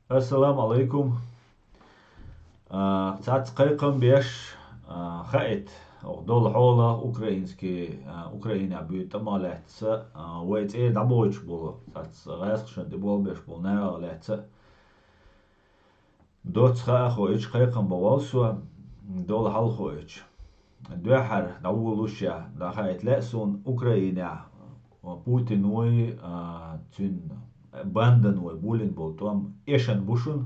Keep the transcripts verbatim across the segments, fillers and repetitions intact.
Ассаламу алайкум. А, цац кхайкхам беш, а, хаит, ох, дол хьола украинский, а, Украина бу тама лаьца, а, вай цӀе дабоч болу, цац гӀаскшан де бол беш болу нагӀа лаьца. Доц хаа хо ич кхайкхам бавал со, дол хьал хо ич. Дуьххьара дӀаволуш я, дӀахаийта лаьа суна Украинехь Путиной, а, цуьнан банданой булина болу тӀом эшан бу шуна.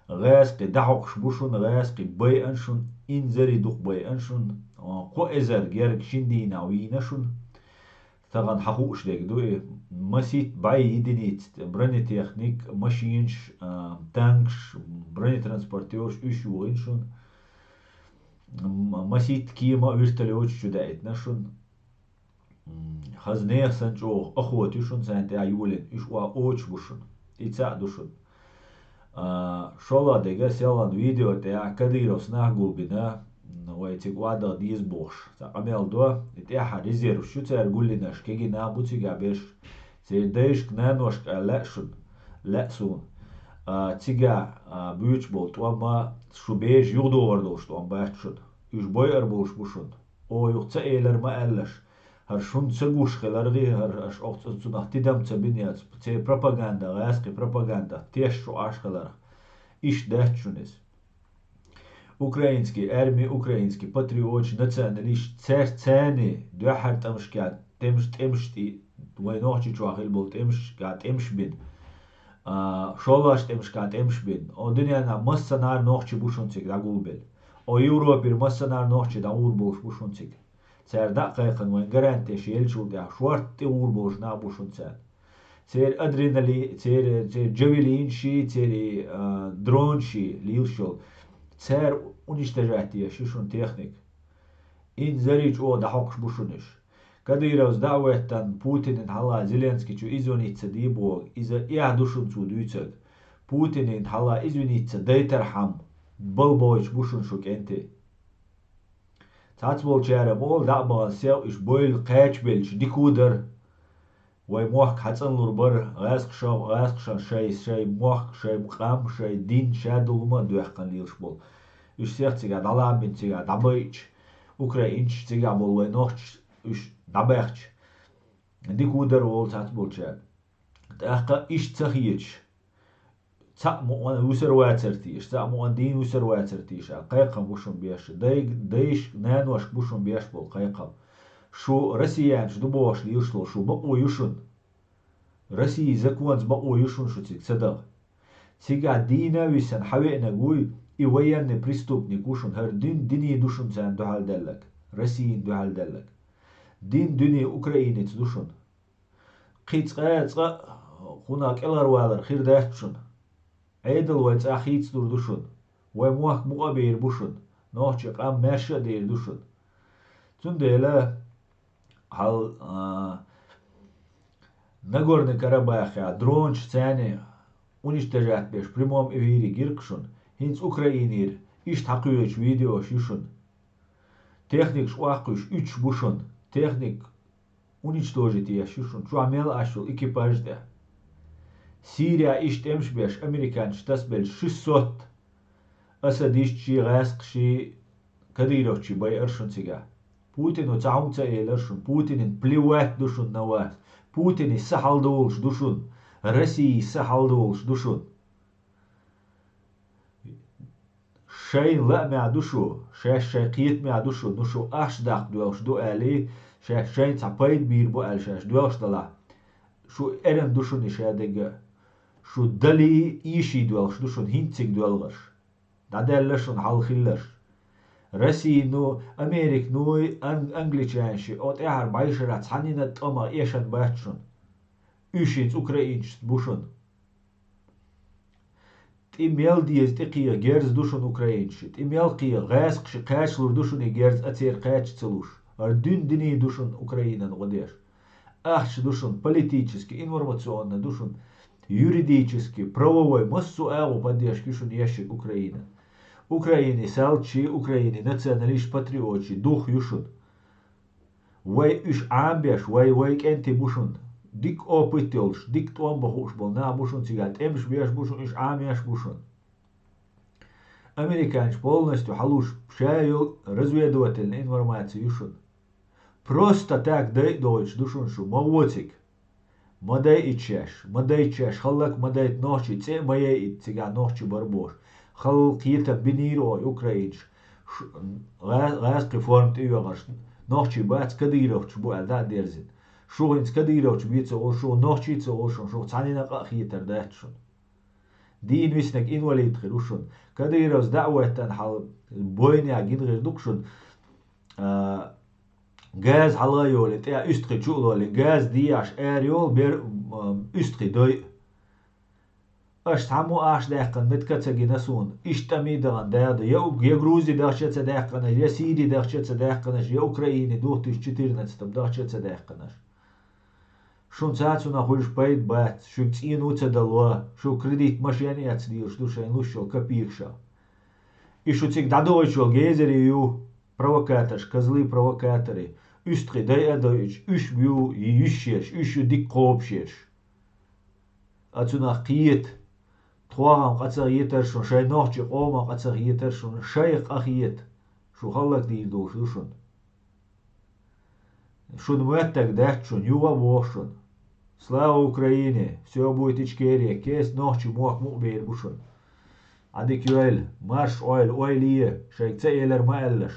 ГӀаьскхи дӀахьокхуш бу шуна, гӀаьскхи байъан шуна, инзаре дукха байъан шуна, а, кхо эзар герга шин дийнахь вийна шуна. Тахана хьан хууш дерг ду и, масийтта бӀе единица бронетехник, машинаш, а, танкаш, бронетранспортераш уьш юхийна шуна. М-, масийтта кема а вертолеташ чу даийтина шуна. М, хаза нехан санна чӀогӀа охота ю шуна царна тӀехь йолийна, уьш охьа очуш бу шуна. И цхьаъ ду шуна. А, шолгӀа дерг, селхана видео тӀехь Кадыровс нах гулбина, м, вай цига охьадала деза бохуш, цхьа къамел до, и тӀаьххьара резерваш ю цара гуллинарш, кегий нах бу цигахь берш. Церан дайшка, наношка аьлла лаьа шуна, лаьа суна. А, цигахь, а, буьйцуш болу тӀом а, шу бежа юхадогӀур долуш тӀом бац шуна. Уьш бойъур болуш бу шуна. Оха юха ца элира ма аьллаш. ХӀара шуна ца гуш хиларгӀий, хӀара аша оха цу-, цунах тидам ца бина яц, церан пропаганда, гӀаьскхи пропаганда, теш шу Ӏаш хиларх. Иштта дац шуна иза. Украинский арми, украинский патриоташ, националисташ, цаьрца царний дуьххьара тӀемашка, тӀемаш, тӀемаш тӀе, вай Нохчийчохь хилла болу тӀемашка тӀемаш бина. А, шолгӀачу тӀемашка тӀемаш бина. О, дуьненахь массанхьара нохчий бу шуна цига дӀагулбелла. О, Европера массанхьара нохчий дӀагӀур болуш бу шуна цига. Цара дӀа а кхайкхина, вайн гарантеш еллачул тӀаьхьа шортта тӀе гӀур болуш нах бу шуна царна. Церан адреналин, церан, церан джавелинший, церан, а, дронший лелаш йолу. Цара уничтожать деш ю шуна техника. Инзаре чӀогӀа дӀахьокхуш бу шуна уьш. Кадыровс дӀа а хӀоьттина, Путинан хьалха Зеленский чу извиниться де боху, иза эхь ду шуна цо дуьйцург. Путинан хьалха извиниться дайтархьама, балбойтуш бу шуна шу кӀентий. Цхьацболчара ма олу дӀа а бахана сел уьш бойла кхачабелча дика ву дара. Вай мохк хьацӀанлур бара, гӀаьскхаша-, гӀаьскхашна шай, шай мохк, шай къам, шай дин, шадолу хӀума а доьхкина лелаш болу. Уьш сех цигахь дӀалабина, цигахь дӀабайча, украинцаш цигахь болу вай нохчаш уьш дӀабаьхча, дика ву дара олу цхьацболчара. ТӀаккха иштта ца хеташ, цхьаъ мукъана вуьсур вацар теша, цхьаъ мукъана дийна вуьсур вацар теша аьлла, кхайкхам бу шуна беш. Дай-, дайшка, наношка бу шуна беш болу кхайкхам. Шу россиянаш ду бохуш лелаш долу, шу бакъо ю шуна. Россин законца бакъо ю шуна шу цига ца даха. Цигахь дийна а висина хьан веанарг вуй, и военный преступник ву шуна, хӀара дин, диний ду шуна царна дуьхьал даьлларг, Россина дуьхьал даьлларг. Дин, дуьне украинец ду шуна. Кхин цкъа а, цкъа а хӀуна кӀелхьарвалар хир дац шуна. Ӏедал вай цӀа хийцадур ду шуна. Вай мохк мукъа а бийр бу шуна. Нохчийн къам маьрша а дийр ду шуна. Цундела хьал, а, Нагорный Карабахехь дронаш царний уничтожать беш прямом эфире гира-кх шуна. ХӀинца Украинера иштта хьакхоьхьучу видеош ю шуна. Техникаш охьакхуьйсуш уьттуш бу шуна. Техник уничтожить еш ю шуна. Чохь мел Ӏаш йолу экипаж тӀе. Сирия иштта тӀемаш беш, американцаша тасабелла шестьсот асадистчий, гӀаьскхаший, кадыровцчий байар шуна цигахь. Путино цхьа хӀума ца элира шуна. Путинан плевать ду шуна на вас. Путинан са хьалдолуш ду шуна. Россин са хьалдолуш ду шуна. Шайна лаамехь ду шу, шаьш шайн кхетамехь ду шу, ну шу ахча даккха доьлхуш ду аьллий, шаьш шайна цхьа пайда бийр бу аьлла шаьш доьлхуш далахь. Шу эрна ду шуна и шадерг а. Шу далий, ийший доьлхуш ду шуна хӀинцциг доьлхарш. ДӀадаьлла шуна хьал хилларш. Россино, Американо, ан-, англичанаши, о тӀаьхьара бӀешарахь цхьаннина а тӀомах эшан бац шуна. Уьш хӀинца украинцашца бу шуна. ТӀе мел деза тӀекхеха герз ду шуна украинцаши, тӀе мел кхеха гӀаьскхаши кхачалур ду шуна и герз а церан кхача ца луш. ХӀара дуьнен диний ду шуна Украинан гӀо деш. Ахча ду шуна, политически, информационно ду шуна, юридически, правовой, массо а агӀо поддержка ю шуна ешшиг Украинан. Украинан салташи, Украинан националисташ, патриоташи дух ю шуна. Вай уьш Ӏамбеш, вай, вай кӀентий бу шуна. дика опыт йолуш, дика тӀом бан хууш болу нах бу шуна цигахь, тӀемаш беш бу шуна, уьш Ӏамош бу шуна. Американчу полностью хьалуш ша йолу разведывательная информация ю шуна. Просто так дайа а дойтуш ду шуна шу, ма воциг. Ма дайта шаьш, ма дайта шаьш, хӀаллак ма дайта нохчий, цӀе а ма яйта цигахь нохчий бара бохуш. Хала кхетам бинийра оха Украинаш. Ш-, гӀа-, гӀазкхи форма тӀейогӀуш, нохчий бац, кадыровцаш бу аьлла дӀа а дерзина. Шу хӀинца кадыровцаш бий ца олуш, шу нохчий ца олуш, шуна шу цхьанна а къа а хетар дац шуна. Дийна виснарг инвалид хир ву шуна. Кадыровс дӀа а веттана хьал бойнех гина хир ду-кх шуна. А, газа хьала а йолий, тӀе уьстагӀий чу а лолий, газа дехьаш ара йолу бер-, м, уьстагӀий дой. Аша цхьаммо а аш даьккхина метка ца гина суна, иштта тӀаме а дахана Дала ду, я у-, я Грузи дахча ца даьккхинарш, я Сири дахча ца даьккхинарш, я Украини две тысячи четырнадцатом дахча ца даьккхинарш. Шуна цхьа а цунах хуьлуш пайда бац, шуьга цӀено а ца дало, шу кредит машен а эцна лелаш ду шайна луш йолу копейкашах. И шу цига дӀадойтуш йолу гейзери ю, провокаторш, козлы провокаторы, уьстагӀий дайа а дойуьйтуш, уьш ю йиш ерш, уьш ю дика кхобуш ерш. А цунах кхета, тхох-м къа ца хетара шуна, шайн нохчийн къомах къа ца хетара шуна, шайх къа хета, шу хӀаллакдийр долуш ду шуна. Шуна моьттург дац шуна, юха а боху шуна. Слава Украине! Всё будет Ичкерия! Кеста нохчийн мохк мукъа бер бу шуна. Ӏадика йойла, марша Ӏойла, ойла е, шайга ца элар ма аьллаш.